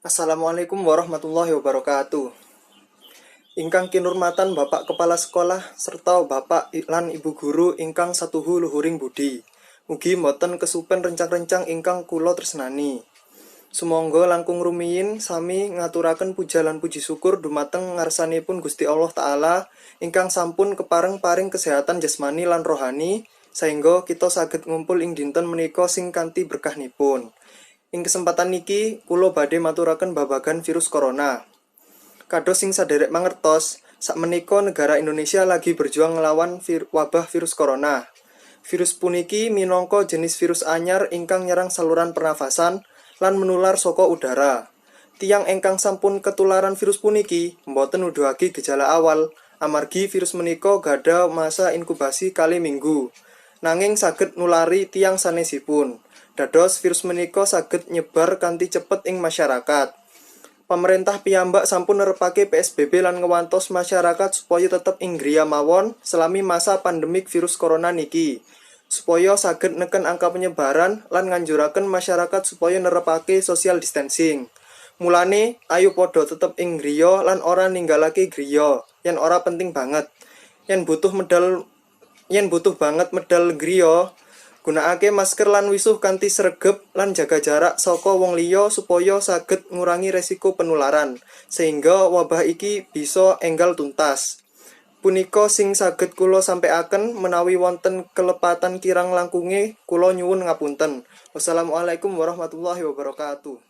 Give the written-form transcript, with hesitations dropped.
Assalamualaikum warahmatullahi wabarakatuh. Ingkang kinurmatan Bapak Kepala Sekolah serta Bapak lan Ibu guru ingkang satuhu luhuring budi. Mugi mboten kesupen rencang-rencang ingkang kula tresnani. Sumangga langkung rumiyin sami ngaturaken puja lan puji syukur dumateng ngarsanipun Gusti Allah Taala ingkang sampun kepareng paring kesehatan jasmani lan rohani saengga kita saged ngumpul ing dinten menika sing kanthi berkahnipun. Ing kesempatan niki kula badhe maturaken babagan virus corona. Kados sing saderek mangertos, sakmenika negara Indonesia lagi berjuang nglawan wabah virus corona. Virus puniki minangka jenis virus anyar ingkang nyerang saluran pernafasan lan menular saka udara. Tiyang ingkang sampun ketularan virus puniki mboten nuduhake gejala awal, amargi virus menika gadhah masa inkubasi 2 minggu. Nanging saged nulari tiyang sanesipun. Dados virus menika saged nyebar kanthi cepet ing masyarakat. Pemerintah piyambak sampun nerepake PSBB lan ngewantos masyarakat supaya tetep ing griya mawon selami masa pandemik virus corona niki. Supaya saged neken angka penyebaran lan nganjuraken masyarakat supaya nerepake social distancing. Mulane, ayo padha tetep ing griya lan ora ninggalake griya yen ora penting banget. Yen butuh banget medal griya, gunakake masker lan wisuh kanthi sregep lan jaga jarak saka wong liya supaya saged ngurangi resiko penularan, sehingga wabah iki bisa enggal tuntas. Punika sing saged kula sampaiaken, menawi wonten kelepatan kirang langkunge kula nyuwun ngapunten. Wassalamualaikum warahmatullahi wabarakatuh.